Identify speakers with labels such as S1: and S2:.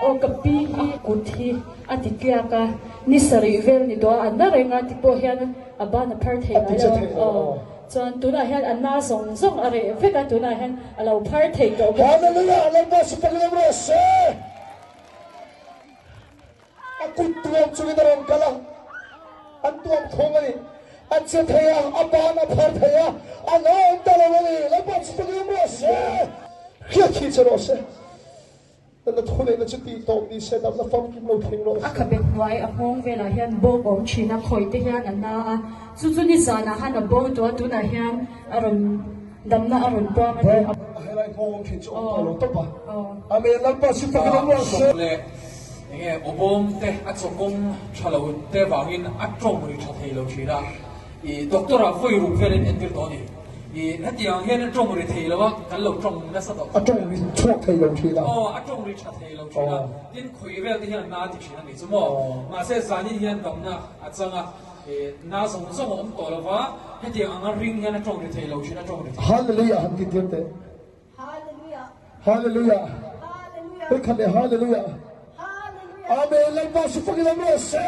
S1: Aw ka pi hi kut hi a ti tliak a, ni sarih vel ni tawh a, a na reng a ti pawh hian a ban a phar thei ngai lo. Aw chuan tunah hian a na zawng zawng a reh vek a, tunah hian a lo phar thei tawh bawk.
S2: Hallelujah! Lalpa sipai lam rawh se! A kut tuam chungin a rawn kal a, an tuam thawng a ni. A che thei a, a ban a phar thei a, a na awm ta lo a ni. Lalpa chu takin awm rawh se, hriat hi che rawh se. Natna thu neihna chu tih tawp ni se, damna famkim lo thleng rawh se.
S1: A khabe hnuai a nghawng velah hian bawk awm thin a, khawih te hian a na a, chu chu nizanah khan a bo tawh a, tunah hian a rawn damna a rawn puang a ni.
S2: A helai nghawng awm thin chu awm tawh lo tawp a. Amen. Lalpa chu takin awm rawh se.
S3: Enge awbawm te a chawkawng tha lo te vangin a tawng ri tha thei lo thin a, i doctor ah vawi ruk velin entir tawh a ni. I hetiang hian a tawng ri thei lo a, kan lo tawng nasa tawh.
S2: A tawng ri chhuak thei lo thin a.
S3: Aw, a tawng ri tha thei lo thin a, tin khawih vel te hian na a ti thin a ni chu maw. Mahse zanin hian damna a chang a, i na zawng zawng a awm tawh lo va, hetiang anga ring hian a tawng ri thei lo thin a, tawng ri thei.
S2: Hallelujah han ti tir teh.
S4: Hallelujah.
S2: Hallelujah.
S4: Hallelujah.
S2: Hei khat leh Hallelujah.
S4: Hallelujah.
S2: Amen. Lalpa su fakin awm rawh se.